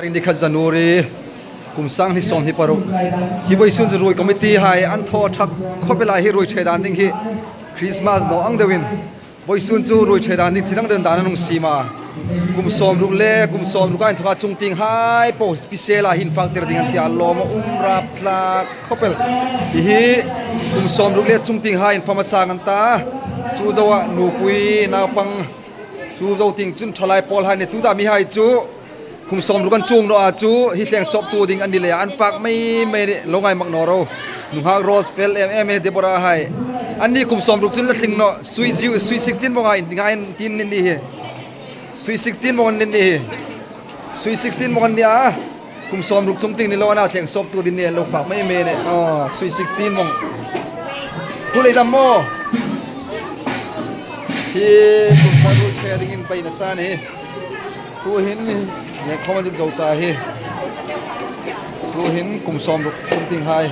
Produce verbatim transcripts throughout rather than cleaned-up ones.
Ni khat January, kum sang hni sawmhni paruk. Hi vawisun chu ruoi committee hai an thaw ṭha khawp el a, hi ruoi ṭhe dan ding hi Christmas naw ang deuin vawisun chu ruoi ṭhe dan ding chi dang deuin dan an hung siem a. Kum sawmruk le kum sawmruk a inthawka chungtieng hai po special a hin fak tir ding an ti a, lawm a um rap tlak khawp el. Hi hi kum sawmruk le chungtieng hai infama sang an ta. Chu zoa nupui naupang, chu zo tieng chun ṭhalai pawl hai ni tuta mihai chu kum sawmruk an chuong naw a chu hi thleng sawptu ding an ni leiin an fak mei mei, lo ngai mak naw ro. Nunghak Rose fel em em e, Deborah hai. Anni kum sawmruk chun la tling naw, sui ziu, sui sixteen vawng a in ngai an tin ni ni hi. Sui sixteen vawng an ni ni hi. Sui sixteen vawng an ni a. Kum sawmruk chungtieng ni lo a, thleng sawptu ding ni lo fak mei mei ne. Oh, sui sixteen vawng. Tu lei dam maw. Hi kum sawmruk ṭhe dingin pei nasa ni. Tuhin lengkhawm an zuk zo ta hi. Tuhin kum sawmruk chungtieng hai.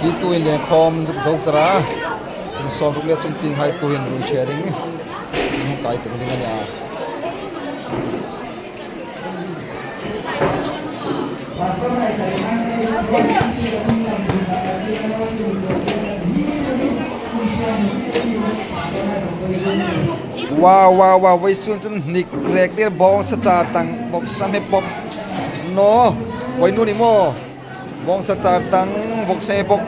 Hi tuhin lengkhawm zuk zo char a. Kum sawmruk le chungtieng hai tuhin ruoi ṭhe ding. Hung kai tum ding a nih a. Wow, wow, wow, vawisun chun hnik rek tir, bawngsa char tang, bawngsa hme bawk. No, vawisun ni maw. Bawngsa char tang, bawngsa hme bawk.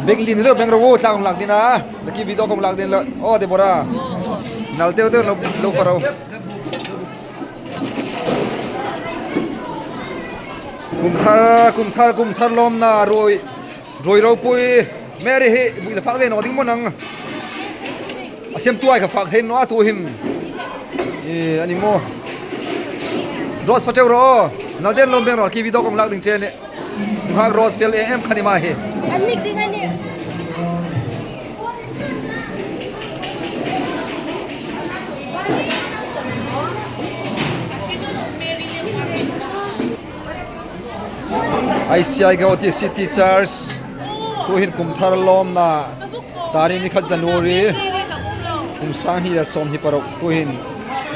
Beng lien deu beng ro, tlang lak ding a. Lucky video kong lak ding lo. Oh, Deborah. Nal deu deu lo, lo fa ro. Kum thar, kum thar, kum thar lawmna ruoi. Ruoi ropui. Mary hi, buoi la fak ve naw ding maw nang. A siemtu hai kha fak thei naw a tuhin. E, a ni maw. Rose fa ṭeu ro. Nal deu lawm beng ro, ki video kong lak ding che ni. Nunghak Rose fel em em kha ni ma hi. An nik ding a nih. I C I Guwahati City Church. Tuhin kum thar lawmna. Tarik ni khat January. Kum sang hni le sawmhni paruk. Tuhin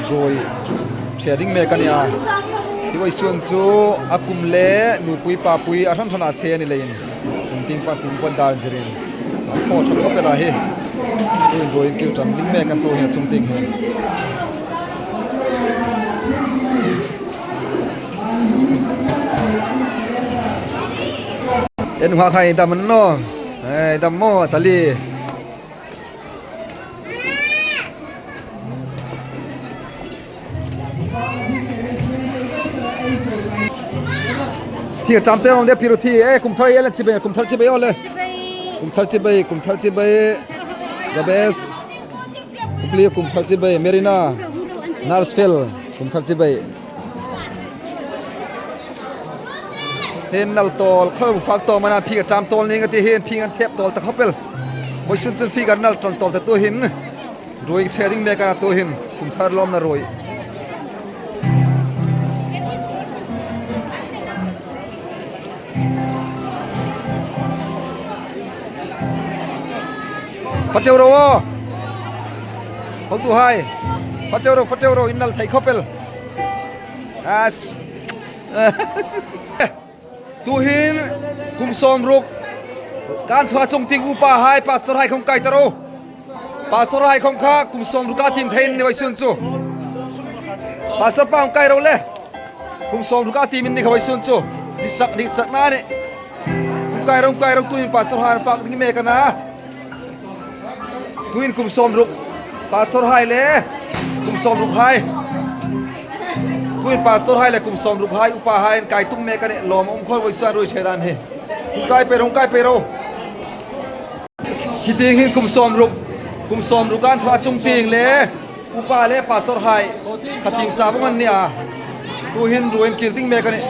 ruoi ṭhe ding mek a nih a. Hi vawisun chu a kum le nupui papui a hran hrana ṭhe a ni leiin, kum tieng pa kum pawn dar zirin a thaw ṭha khawp el a hi. Tuhin ruoi inkil ṭan ding mek a ni tuhin a chungtieng hi. En hua khai dam an naw. Ei, dam maw, Tali. Thi a tam te ong de piru thi, e, kum thar e le chibai, kum thar chibai o le. Chibai. Kum thar chibai, kum thar chibai. Jabez. Kupli kum thar chibai, Merina. Narsfel, kum thar chibai. Hin nal tawl, khawm fak tawl mana phik a tam tawl ning a ti hin, phik an thep tawl ta khawp el. Vawisun chun phik an nal ṭan tawl ta tuhin. Ruoi ṭhe ding mek a na tuhin, kum thar lawmna ruoi. Fa ṭeu ro aw. Hotuhai. Fa ṭeu ro, fa ṭeu ro, in nal thei khawp el. As. Tuhin kum sawmruk. Kan thua chungtieng upa hai, pastor hai khawm kai ta ro. Pastor hai khawm kha kum sawmruk a tiem thei ni vawisun chu. Pastor pa khawm kai ro le. Kum sawmruk a tiem ni kha vawisun chu. Diksak, diksakna ni. Khawm kai ro, khawm kai ro, tuhin pastor hai fak ding mek a na. Tuhin kum sawmruk pastor hai le, kum sawmruk hai. Tuhin pastor hai le kum sawmruk hai, upa hai an kai tum mek a nih, lawm um khawp el vawisun ruoi ṭhe dan hi. Khawm kai pei ro, khawm kai pei ro. Hi tieng hin kum sawmruk, kum sawmruk an thua chungtieng le. Upa le pastor hai kha tiem sa vawng an nih a. Tuhin ruoi inkil ding mek a nih.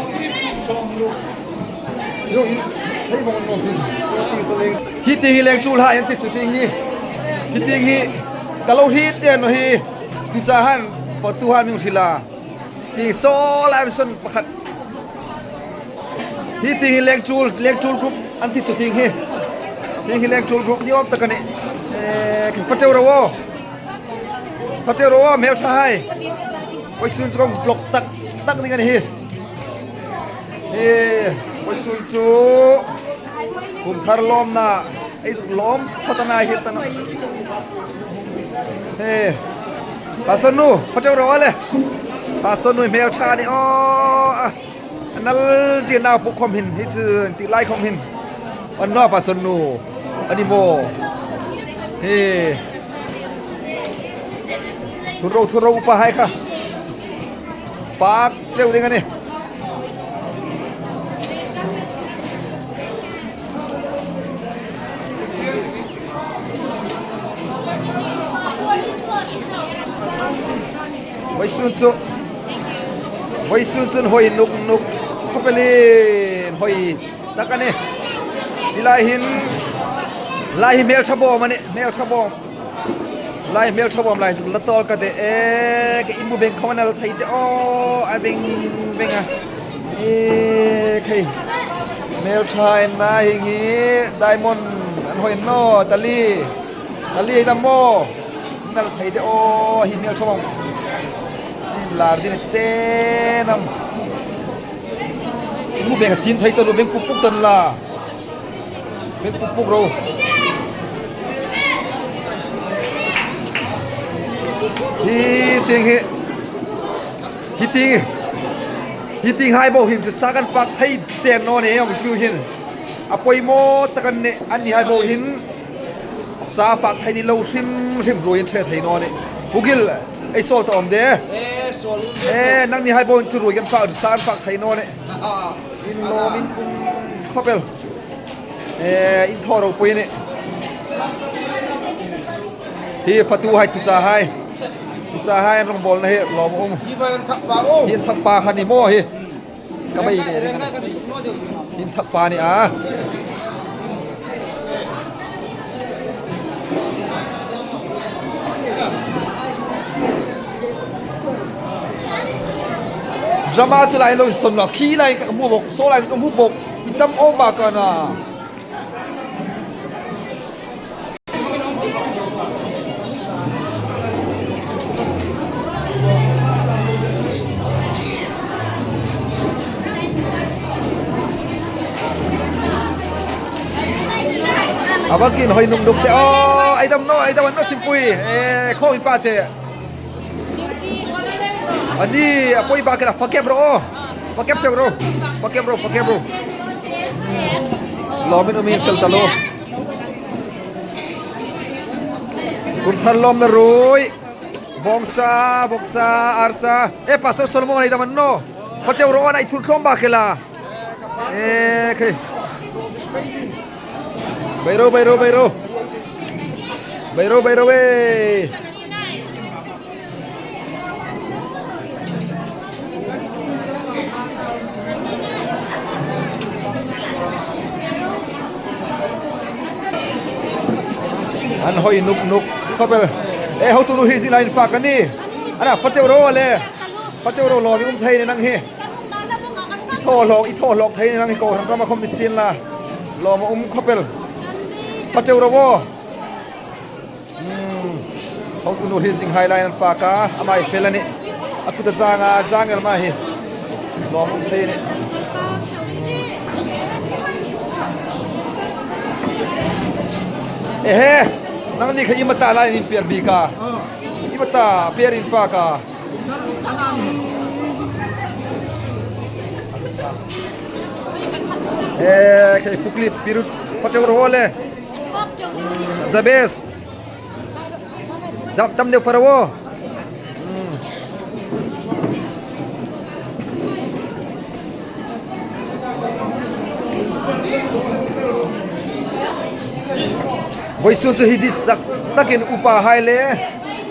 Hi tieng hi lengtul hai an ti chu tieng hi. Hi tieng hi ka lo hriet te naw hi. Tu cha han, pa tu han min hril a. Tieng saw lai mi son pakhat. Hi tieng hi lengtul, lengtul group an ti chu tieng hi. Tieng hi lengtul group ni awm tak a nih. Eh, fa ṭeu ro aw. Fak cheu ro, hmelṭhahai. Vawisun chu kan block tak tak ding a nih hi. Hi, vawisun chu kum thar lawmna ei zuk lawm phawt a ni hi ta naw. Hi, Pastor nu, fak cheu ro a le. Pastor nu hmelṭha a nih aw. A nal zia nau puk khom hin, hi chu ti lai khom hin. An naw Pastor nu. A ni maw. Hi. Thu ro, thu ro upahai kha. Fak cheu ding a nih. Vawisun chu, vawisun chun hoi nuk nuk khawpelin hoi tak a nih. Hi lai hin, lai hi hmelṭha bawm a nih, hmelṭha bawm. Lai hmelṭha bawm lai chu la tawl ka ti e, ka inbu beng khawm a nal thei te aw, a veng veng a. E, khei. Hmelṭha inna hi hi diamond an hoi naw, tali. Tali ei dam maw. Nal thei te aw, hi hmelṭha bawm. Lar ding te nam. Inbu beng a chin thei ta lu, beng puk puk ta la. Beng puk puk ro. Hi tieng hi. Hi tieng. Hi tienghai bo hin chu sa kan fak thei te naw ni, a mi piu hin. A poimaw tak a ni, annihai bo hin. Sa fak thei ni lo hrim hrim ruoi an ṭhe thei naw ni. Pu Gil, ei sawl ta awm de. E, sawl. E, nangnihai bo hin chu ruoi kan fak, sa kan fak thei naw ni. In lawm in pum khawpel. E, in thaw ropui a nih. Hi fatuhai, tuchahai. Tuchahai an rawngbawlna hi lawm a um. Hi va an thak pa o. Hi an thak pa kha ni maw hi. Ka bai ve ring a nih. Hi an thak pa ni a. Drama chu lai lo insawn naw khi lai ka hmu bawk, saw lai ka hmu bawk. I tam awm bak a na. A bas kin hoi nuk nuk te. Oh, ei dam naw, ei dam naw simpui. E, khaw mi pa te. A ni, a poi bak kela, fakep ro. Fakep cheu ro. Fakep ro, fakep ro. Lawmin um in fel ta lo. Kum thar lawmna ruoi. Bawngsa, bawngsa, arsa. E, Pastor Solomon ei dam naw. Fak cheu ro, a ni thun thlawm bak kela. E, khei. Bai ro, bai ro, bai ro. Bai ro, bai ro, e. An hoi nuk nuk khawpel. E, hotu nu hi zi lai in fak a ni. A na, fak cheu ro le. Fak cheu ro, lawm um thei ni nang hi. I thaw hlawk, i thaw hlawk thei ni nang hi, kohran rama khawm ni sien la. Lawm um khawpel. Fak cheu ro bo. Hmm. Hotu nu hi zinghai lai an fak a, a mai fel a ni. A kuta zang a, zang el ma hi. Lawm um thei ni. Ehe, nangni kha i mata lai in pier bik a. I mata pier in fak a. E, khei pukli pirut fak cheu ro le. Zabes. Zam tam deu fak ro. Hmm. Vawisun chu hi ditsak takin upahai le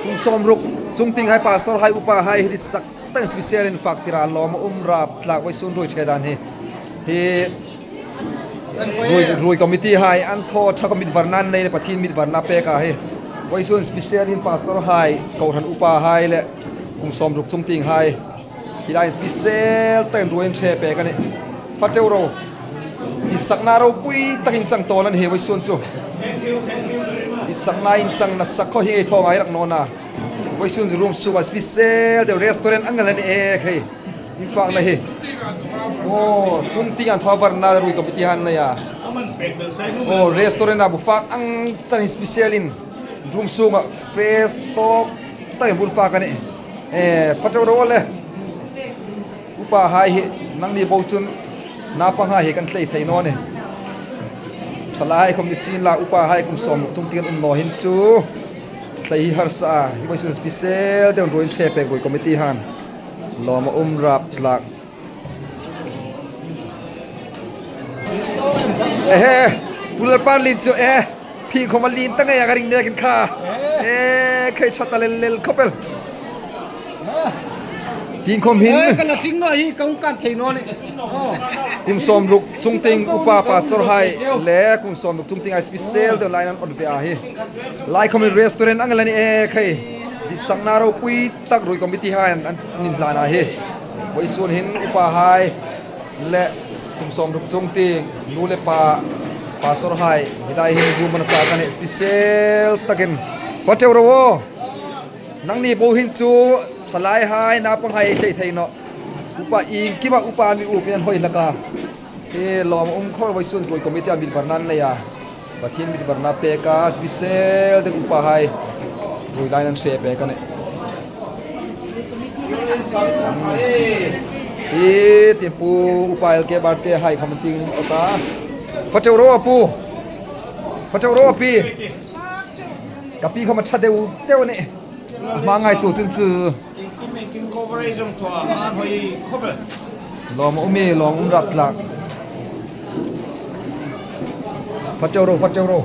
kum sawmruk chungtienghai, pastorhai, upahai hi ditsak takin special in fak tir a, lawm um rap tlak vawisun ruoi ṭhe dan hi. Hi ruoi, ruoi committee hai an thaw ṭha khawm mit varna nei le Pathien mit varna pek a hi. Vawisun special in pastorhai, kohran upahai le kum sawmruk chungtienghai. Hi lai special takin ruoi an ṭhe pek a nih. Fak cheu ro. Ditsakna ropui takin chang tawl a ni hi vawisun chu. Ditsakna in chang nasa khawp hi ei thaw ngai rak naw na. Vawisun room sunga special deu restaurant ang a ni e khai. Inpakna hi. Aw, chungtieng an thaw varna ruoi committee han nei a. Aw, restaurant a bu fak ang chan special in room sunga fresh tawk takin bu fak a nih. Eh, fak ṭhak ro le. Upahai hi, nangni bo chun, naupanghai hi kan thlei thei naw nih. Thalai khom ni sien la, upahai kum sawm chungtieng um naw hin chu. Thlei hi harsa a, hi vawisun special deu ruoi inṭhe pek ruoi committee han. Lawm a um rap tlak. Ehe, Pu Lalpan lien chu, eh. Phing khom a lien ta ngei a ka ring nekin kha. Eh, khai ṭha ta lel lel khawp el. Tieng khom hin. Eh, ka la sing naw hi, ka hung kan thei naw ni. Oh. Kum sawmruk chungtieng upa pastor hai le kum sawmruk chungtieng a special deu lai an on ve a hi. Lai khom hin restaurant ang a ni e khai. Ditsakna ropui tak ruoi committee hai an, an inhlan a hi. Vawisun hin upahai le kum sawmruk chungtieng nu le pa pastor hai hi lai hin room an fak a nih special takin. Fak ṭhak ro aw. Nangni bo hin chu thalai hai naupanghai thlei thei naw. Upa iengkima upa mi u pian hoi hlak a. E, lawm a um khawp el, vawisun ruoi committee an mit varna nei a. Pathien mit varna pek a, special deu upahai ruoi lai an ṭhe pek a nih. E, tieng Pu upa L K Barte hai khom tieng awt a. Fak ṭhak ro a pu. Fak ṭhak ro a pi. Ka pi khom a ṭha deu deu a nih. Hmangai tu chun chu. Lawm a um e, lawm a um rap tlak. Fak ṭhak ro, fak ṭhak ro.